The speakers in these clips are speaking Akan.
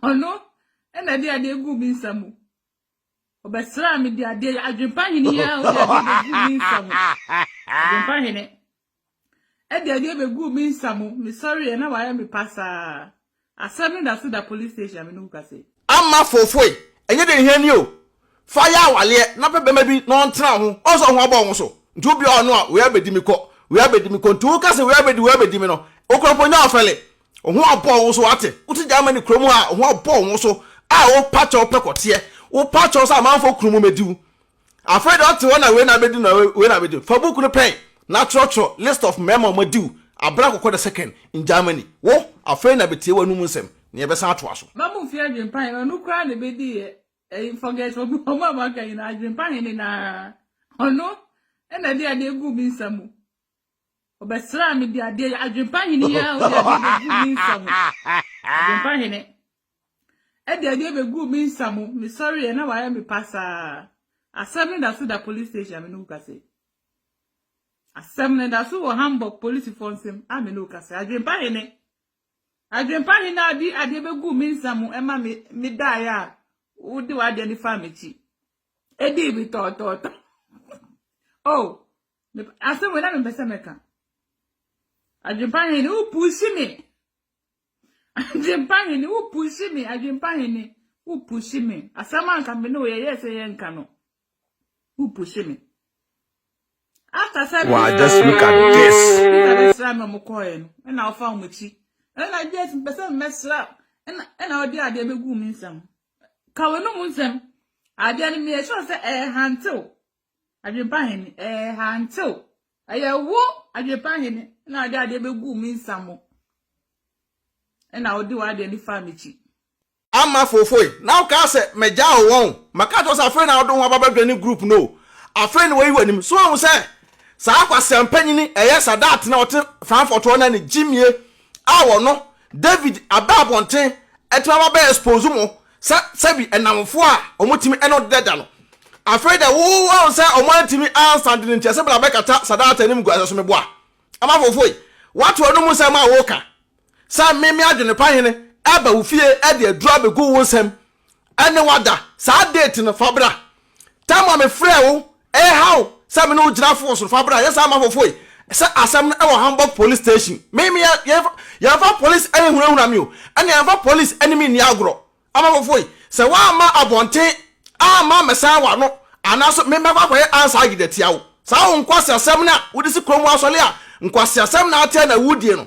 Ɔno na ɛde adeɛ guu me nsa mu. Ɔbɛsraa me de adeɛ adwempa hene yi a ɔde adeɛ bɛguu me nsa mu. Adwempa hene ɛde adeɛ bɛguu me nsa mu. Mesɔreɛ na wayɛ me pasaa. Asɛm no da so da police station a me ne wo kasa yi. Ama fofoe, ɛnyɛ deɛ hia ni o. Fa yɛ awaleɛ na pɛ bɛma bi na ɔntena wo ho. Ɔhu sɛ wo ho abɔ wo ho so nti wo bia ɔno a wei abɛdi me kɔ, wei abɛdi me kɔ nti wo ka sɛ wei abɛdi wei abɛdi me no wo kora mpo nyɛ ɔfɛle. Wo ho abɔ wo ho so wate. Wote Germany kurom ha a wo ho abɔ wo ho so a wo pa kyɛw pɛ kɔteɛ. Wo pa kyɛw sɛ amanfoɔ kunu mu mɛdi wo. Afei deɛ ɔte hɔ na wei na abɛdi no na wei na abɛdi no. Fa book no pɛn na twerɛtwerɛ list of mmarima a wɔadi wo abere akɔkɔ the second in Germany. Wo, afei na bɛtie w'anum nsɛm na yɛbɛsan atoa so. Ma mo mfie adwempa hene ɔno koraa na ɛbɛdi yɛ ɛyi forget ɔmo ɔmo a waka nyinaa adwempa hene naa ɔno ɛna ɛde adeɛ guu me nsa mu ɔbɛsraa me de adeɛ adwempa hene yi a ɔde adeɛ bɛguu me nsa mu adwempa hene ɛde adeɛ bɛguu me nsa mu mesɔreɛ na wayɛ me pasaa asɛm no da so da police station a me ne wo kasa yi asɛm no da so wɔ Hamburg polisifoɔ nsam a me ne wo kasa adwempa hene adwempa hene a ɔde adeɛ bɛguu me nsa mu ɛma me me daeɛ a wode w'adeɛ no faa m'akyi ɛdii me tɔɔtɔɔtɔ oh asɛm wei na mempɛ sɛ mɛka adwempa hene wo push me adwempa hene wo push me adwempa hene wo push me asɛm anka me ne wo yɛyɛ sɛ yɛnka no wo push me after sɛ Wow, just look at this. Peter bɛsra me ɔmo kɔɔɛ no ɛna ɔfa ɔmo akyi ɛna gye mpɛ sɛ mmɛsra ɛna ɛna ɔde adeɛ bɛgu me nsam ka w'anum nsɛm adeɛ no meyɛ sure sɛ ɛyɛ hantew adwempa hene ɛyɛ hantew ɛyɛ wo adwempa hene ɛna ɔde adeɛ bɛgu me nsa mu ɛna ɔde w'adeɛ no faa m'akyi. Ama fofoe na wokaa sɛ magyaa wo wɔn maka kyerɛ sɛ afei na wode ho aba bɛdwa ne group no o afei na wayi w'anim so wahu sɛ saa kwasea mpanyini ɛyɛ Sadat na ɔte Frankfurt hɔ na ne gyimie a wɔno David aba abɔnten ɛtumi aba bɛ expose mo sɛ sɛbi ɛnamfoɔ a wɔtumi ɛne wo deda no afei dɛ wo wahu sɛ wɔn antumi ansa de ne nti ɛsɛ bla bɛkata Sadat anim gu asɛ so meboa ama fofoe wato anum nsɛm a woka sɛ me me adwene pa hene ɛba wo fie ɛde aduru abɛgu wo nsɛm ɛne wada saa date no fa bra time a mefrɛ wo ɛhaw sɛ me ne wo gyina fo so fa bra yɛ saa ma fofoe sɛ asɛm no ɛwɔ Hamburg police station me me yɛmfa police ɛne hunahuna me o ɛne yɛmfa police ɛne me nni agorɔ ama fofoe sɛ woamma abɔnten amma mɛsan w'ano anaasɛ memmɛkɔ akɔyɛ ansa agye atia wo saa wo nkwasiasɛm no a wode si kurom asɔle a nkwasiasɛm na ateɛ na wodie no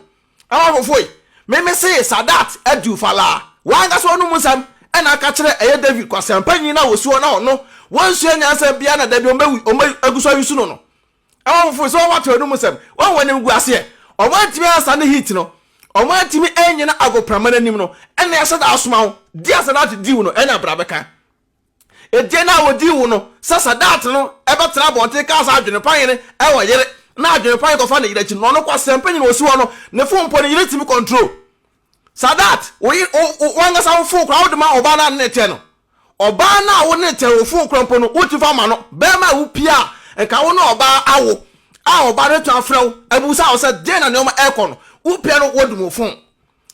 ama fofoe meme se Sadat adi wo falaa wankasa ɔno mu nsɛm ɛna aka kyerɛ ɛyɛ David kwasiampanyin na wɔsi hɔ na ɔno wɔnsua nyansa biara na dabi ɔmbɛwi ɔmbɛgu so ayi so no no ama fofoe sɛ wɔwɔ ato anum nsɛm wɔn wɔn anim gu aseɛ ɔmo antumi ansa ne heat no ɔmo antumi anyina agoprama n'anim no ɛna ɛsɛ da asoma wo di a Sadat di wo no ɛna abra bɛka edie no a wɔdi wo no sɛ Sadat no ɛbɛtena abɔnten kaa sɛ adwene pan ne ɛwɔ yere na adwene pan kɔfa ne yere akyi no ɔno kwasea mpanyin a ɔsi hɔ no ne phone mpo ne yere tumi control Sadat wo wankasa wo phone koraa wode ma ɔbaa no a ne ne tɛ no ɔbaa no a wo ne tɛ wo phone koraa mpo no wotumi fa ma no bɛrima a wopie a nka wo ne ɔbaa awo a ɔbaa no tumi afrɛ wo abusa wo sɛ deɛ na nneɛma ɛrekɔ no wopie no wodum wo phone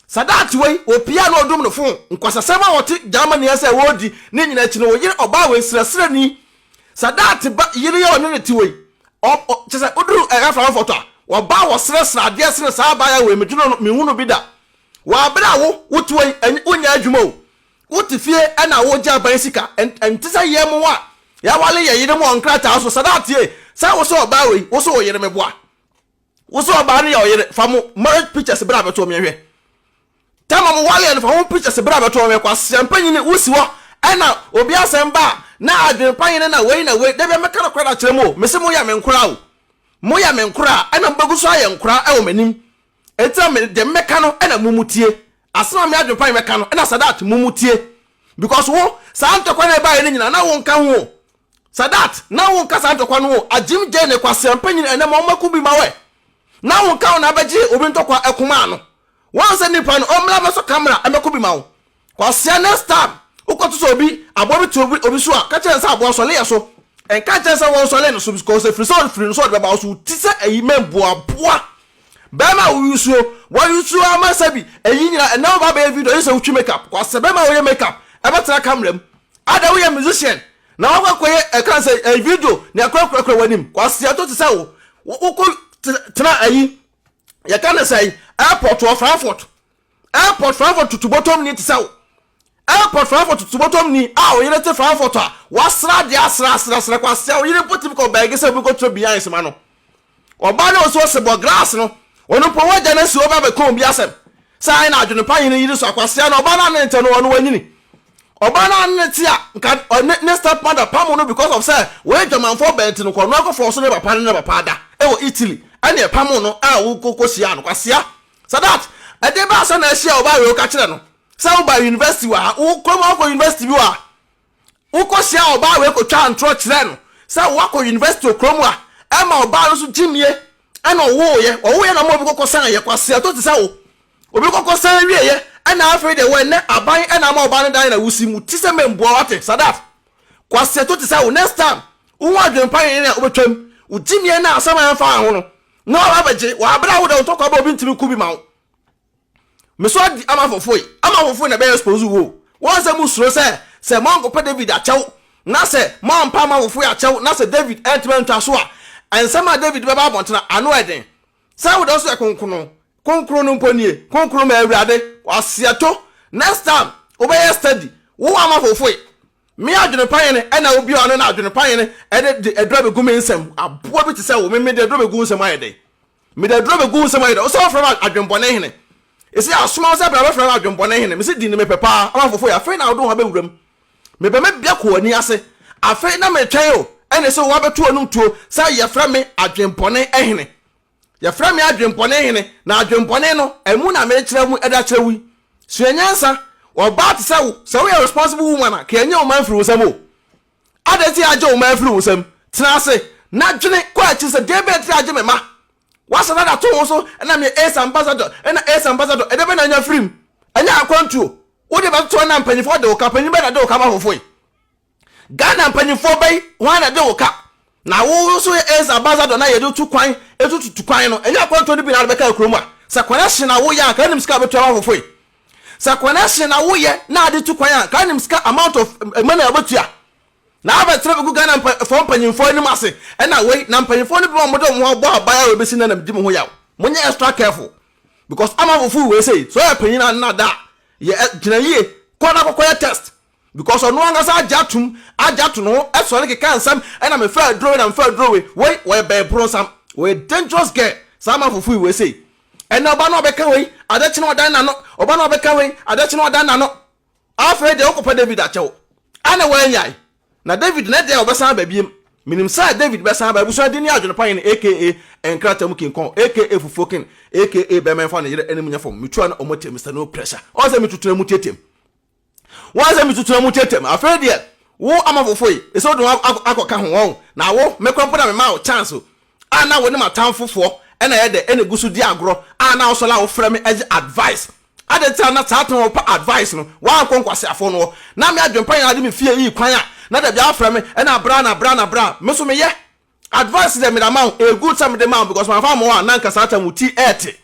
Sadat wei opie a na ɔdum ne phone nkwasasɛm a ɔte Germany sɛ wɔredi ne nyina akyi no wo yere ɔbaa wei serɛserɛni Sadat ba yere yɛ ɔne ne te wei kyɛ sɛ woduru ɛyɛ Frankfurt a wɔba wɔ serɛserɛ adeɛ sene saa abaayewa wei medwene no mehu no bi da wɔ abere a wo wote wei wonyɛ adwuma o wote fie ɛna wogye aban sika ɛnte sɛ yɛ mo a yɛawale yɛ yere mu wɔ nkrataa so Sadat ye sɛ wo sɛ ɔbaa wei wo sɛ wo yere meboa wo sɛ ɔbaa no yɛ ɔyere fa mo marriage pictures bra bɛto ɔmeɛhwɛ tama mo wale no fa ho pictures bra bɛto ɔmeɛ kwasea mpanyini wosi hɔ ɛna obi asɛm ba a na adwene panyini na wei na wei dabi mɛka no kora da kyerɛ mu o mese moyɛ me nkora o moyɛ me nkora ɛna mobɛgu so ayɛ nkora ɛwɔ m'anim enti na me deɛ mɛka no ɛna mo mu tie asɛm a me adwene panyin mɛka no ɛna Sadat mo mu tie because wo saa ntɔkwa na ɛbaeɛ no nyinaa na wo nka ho o Sadat na wo nka saa ntɔkwa no o agyim gye ne kwasea mpanyin ɛnɛ ma ɔmako bi ma wɛ na wo nka wo na abɛgye obi ntɔkwa ɛkoma ano wɔn sɛ nipa no ɔmmra mɛsɔ camera ɛmɛko bi ma wo kwasea next time wokɔto sɛ obi aboa bi te obi obi so a ka kyerɛ sɛ aboa sɔle yɛ so ɛnka kyerɛ sɛ wɔn sɔle no so because ɛfiri sɛ ɔfiri no so ɔde bɛba wo so ti sɛ ɛyi mɛmboaboa. Bɛrima a woyusuo, wɔyusuo ama sɛbi ɛyi nyina ɛnɛ woba bɛyɛ video ɛyɛ sɛ wotwi makeup. Kwasɛ bɛrima a woyɛ makeup ɛbɛtena camera mu. Ada woyɛ musician na wakɔ akɔyɛ ɛka sɛ ɛyi video na ɛkorakorakora w'anim. Kwasea to te sɛ wo wokɔ tena ayi yɛka ne sɛ airport wɔ Frankfurt. Airport Frankfurt tutubɔtɔm ni te sɛ wo. Airport Frankfurt tutubɔtɔm ni a oyere te Frankfurt a wasra adeɛ asra asra asra kwasea oyere mpo tumi kɔ bɛɛge sɛ obi kɔtwerɛ behind sima no. Ɔbaa no a ɔsi ɔse bɔ grass no, ɔno mpo wagya no asi hɔ ba bɛka obi asɛm sɛ ae na adwene pa hene yere so akwasea no ɔbaa no a ne nte no ɔno wanyini ɔbaa no a ne te a nka ne ne step mother pamo no because of sɛ wɔyɛ dwamanfoɔ bɛn nti no kɔ ɔno akɔfɔ so ne papa ne ne papa ada ɛwɔ Italy ɛne ɛpamo no a wokɔ hyia no kwasea Sadat ɛde ba sɛ na ahyia ɔbaa wei woka kyerɛ no sɛ woba university wɔ ha wo kurom akɔ university bi wɔ ha Wokɔhyiaa ɔbaa wei kɔtwaa ntorɔ kyerɛɛ no sɛ woakɔ university wɔ kurom a, ɛma ɔbaa no nso gyimie ɛna ɔwooyɛ. Ɔwooyɛ na ɔma obi kɔkɔsan yɛ. Kwasea to te sɛ wo. Obi kɔkɔsan wieɛ ɛna afei deɛ wɔ ɛnɛ aban ɛna ama ɔbaa no dan na wosi mu ti sɛ mɛmboa wate Sadat. Kwasea to te sɛ wo. Next time wohu adwempa yɛn a wobɛtwam. Wo gyimie no a asɛm a ɛmfa ho no na waba abɛgye wɔ aberɛ a wode wo ntɔkwa ba obi ntumi ko bi ma wo. Me so adi ama fofoe, ama fofoe na ɛbɛyɛ expose wo. Wɔn sɛ mo suro sɛ sɛ moankɔpɛ David akyɛw na sɛ moampa ama fofoe akyɛw na sɛ David antumi antwa so a, nsɛm a David bɛba abɔnten a ano yɛ den. Sɛ wo de nso yɛ kronkron, kronkron no mpo nie, kronkron ma Awurade, kwaseɛto. Next time wobɛyɛ study, wo ama fofoe. Me adwene pa hene ɛna obi a ɔno na adwene pa hene ɛde de aduro abɛgu me nsam. Aboa bi te sɛ wo, me mede aduro bɛgu wo nsam ayɛ dɛn? Mede aduro bɛgu wo nsam ayɛ dɛ. Wo sɛ wofrɛ me adwembɔne hene. Ese asoma wo sɛ bra bɛfrɛ me adwembɔne hene. Mese di ne mepɛ paa. Ama fofo yɛ. Afei na wode wo ho abɛwura mu. Mebɛ mɛbia kɔ w'ani ase. Afei na metwɛn o. Ɛne sɛ woabɛto w'anum tuo sɛ yɛfrɛ me adwembɔne hene. Yɛfrɛ me adwembɔne hene. Na adwembɔne no, ɛmu na mekyerɛ mu de akyerɛ wo yi. Sua nyansa. Ɔbaa te sɛ wo, sɛ woyɛ responsible woman a, ka ɛnyɛ wo man mfiri wo nsam o. Adɛn nti agye wo mma afiri wo nsam? Tena ase na dwene kɔ akyiri sɛ, 'Deɛ bɛn nti na agye me mma? Woahyɛ dada to wo ho so, 'Ɛna meyɛ Ace ambassador, ɛna Ace ambassador. Ɛdeɛ bɛn na anya afiri mu? Ɛnyɛ akwantuo. Wode bɛtoto ɛna mpanyinfoɔ de wo ka. Panyin bɛn na de wo ka ma fofoe? Ghana mpanyinfoɔ bɛn hwan na de wo ka? Na wo nso yɛ Ace ambassador na yɛde tu kwan tututu kwan no. Ɛnyɛ akwantuo no bi na wode bɛka kurom a? Sɛ connection na woyɛ a, nka wonim sika a wobɛtua ma fofoe. Sɛ connection na woyɛ na ade tu kwan a, nka nim sika amount of money a wobɛtua. Na abɛtena bɛgu Ghana foɔ mpanyinfoɔ anim ase ɛna wei, na mpanyinfoɔ no bi ma wɔde wɔn ho abɔ aban a wɔbɛsi nnɛ na medi mo ho yaw. Monyɛ extra careful because ama fufu wei sei, sɛ ɔyɛ panyin a nna da a, yɛ gyina yie, kɔ na kɔkɔyɛ test. Because ɔno ankasa agye atom, agye ato ne ho, sɔre keka nsɛm, ɛna mefa aduro wei na mefa aduro wei, wei wɔyɛ bɛɛboronsam, wɔyɛ dangerous girl, saa ama fufu wei sei. Ɛnɛ ɔba no ɔbɛka wei, ade kye na ɔdan n'ano, ɔba no ɔbɛka wei, ade kye na ɔdan n'ano. Afei deɛ wokɔpɛ David akyɛw, ɛna wanyae. Na David ne deɛ ɔbɛsan aba biem. Menim sɛ David bɛsan aba. Abusua din ne Adwene Pa Hene aka Nkrataa mu King Kong aka Fufuo King aka Bɛrima Mfa Ne Yere Anim Nyɛ Fam. Metua na ɔmo te Mister No Pressure. Ɔn sɛ metutu na mu tietiem. Wɔn sɛ metutu na mu tietiem. Afei deɛ wo amafofo yi, ɛsɛ wode ho akɔka ho wɔn. Na wo, me kora mpo na mema wo chance o. A na wo ne m'atamfo foɔ na ɛyɛ dɛ na egu so di agorɔ a na wosɔre a wofrɛ me gye advice. Adɛn nti na na saa tem a wopɛ advice no woankɔ nkwaseafoɔ no hɔ? Na me adwempa nyinaa de me fie yii kwan a na da biara wofrɛ me na bra na bra na bra. Me nso meyɛ. Advice deɛ mede ama wo, ɛyɛ good sɛ mede maa wo because mamfa amma wo a na anka saa time wo ti ɛɛte.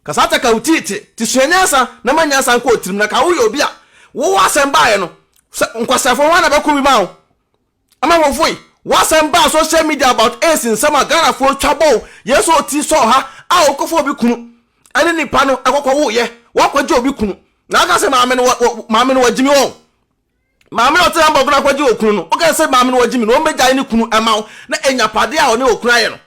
Ka saa te ka wo ti te te sua nyansa na ma nyansa nkɔ wo tirim na ka woyɛ obi a wo asɛm baeɛ no sɛ nkwaseafoɔ hwan na bɛko bi ma wo? Amamfoe, w'asɛm baa social media about AIDS nsɛm a Ghanafoɔ twa bɔɔ yɛn sɛ ɔti sɔɔ ha a ɔkɔfa obi kunu ɛne nipa no ɛkɔkɔ woyɛ wakɔgye obi kunu na aka sɛ maame no wɔ maame no wagyimi wɔn maame no ɔte Hamburg no akɔgye okunu no woka sɛ maame no wagyimi no ɔmbɛgyae ne kunu ɛma wo na ɛnyapadeɛ a ɔne okunu ayɛ no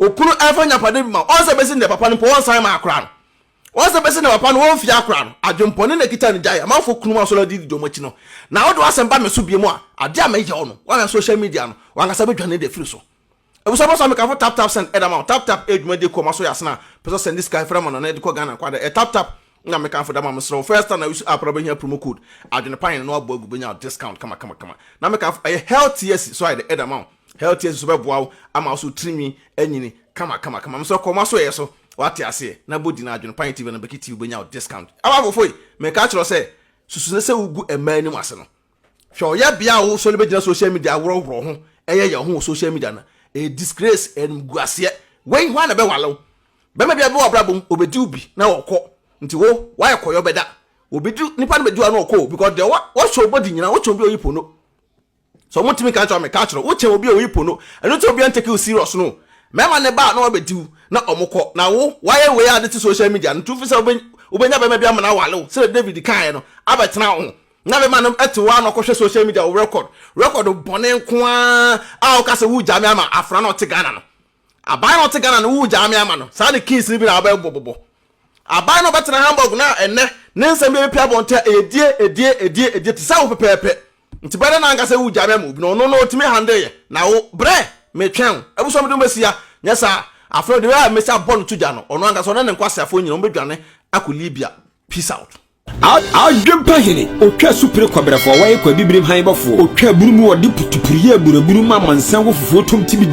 Okunu ɛmfa nyapade bi ma wo. Ɔnsɛ bɛsi ndɛ papa no mpo ɔnsan ma akora no. Ɔnsɛ bɛsi ndɛ papa no ɔnfie akora no. Adwenpɔne na ɛkita no gyae amanfoɔ kunu mu asɔre adi didi ɔmo akyi no. Na wode w'asɛm ba me so biom a, adeɛ a mɛyɛ wo no, woahwɛ social media no, w'ankasa bɛdwane de afiri so. Abusuafoɔ so a mekamfo tap tap send ɛde ama wo. Tap tap ɛyɛ dwumadie kuo a maso yɛ asene a pɛ sɛ ɔsɛnde sika ɛfiri ama no na ɛde kɔ Ghana nko ara deɛ ɛyɛ tap tap na mekamfo de ama wo. Mesrɛ wo first time na use app no wobɛhia promo code adwene pa hene na wabɔ agu bɛnya wo discount kama kama kama. Na mekamfo ɛyɛ healthiest so ayɛ de ɛde ama wo. Healthy nso bɛboa wo ama wo so tirinwi anyini kama kama kama. Mesrɛ kɔ m'asoɛeɛ so, wate aseɛ, na bɔ din Adwene Pan TV na Becky TV bɛnya wo discount. Abafofo yi, meka kyerɛ wo sɛ, susu ne sɛ wogu mmaa anim ase no. Hwɛ ɔyɛ bea a wo sɔre bɛgyina social media aworɔworɔ ho ɛyɛ yɛ ho wɔ social media no. Ɛyɛ disgrace, ɛyɛ animguaseɛ. Wei, hwan na ɛbɛwale wo? Bɛma bi abɛwɔ abrabɔ mu, obɛdi wo bi na ɔkɔ. Nti wo, wayɛ kɔyɔ bɛda. Obi di nipa no bɛdi wa na ɔkɔ o because deɛ wɔhyɛ obɔdi nyina wokyɛn obi a oyi pono. Sɛ ɔmo ntumi nka nkyerɛ wo meka akyerɛ wo, wokyɛn obi a oyi pono. Ɛno nti obi antake wo serious no. Mɛma ne ba na wabɛdi wo na ɔmo kɔ. Na wo, wayɛ wei a de te social media no nti wofi sɛ wobɛnya bɛma bi ama no awale wo sɛdeɛ David kaeɛ no abɛtena wo ho. Na bɛma no te hɔ ara na ɔkɔhwɛ social media wo record record bɔne nko ara a woka sɛ wogyaa me ama afra na ɔte Ghana no. Aban na ɔte Ghana no wogyaa me ama no. Saa ne keys no bi na wobɛbobɔ bobɔ. Aban na ɔbɛtena Hamburg na ɛnnɛ ne nsɛm bi a ɛbɛpue abɔnten a ɛyɛ die edie edie edie te sɛ wo pɛpɛɛpɛ. Nti bɛyɛ dɛn na anka sɛ wogyaa me ama obi no ɔno no ɔtumi handle yɛ na wo brɛ metwɛn wo. Abusua mede mo bɛsi ha nyɛ saa a afei de wei a mesi abɔ no to gya no ɔno ankasa ɔne ne nkwaseafoɔ nyina wɔbɛdwane akɔ Libya. Peace out. Adwempa hene, otwa supire kɔbrɛfoɔ, wɔyɛ kwabibirim han bɔfoɔ, otwa abunu mu ɔde putupuru yɛ aburabunu ma amansan wɔ fufuo tom tibi.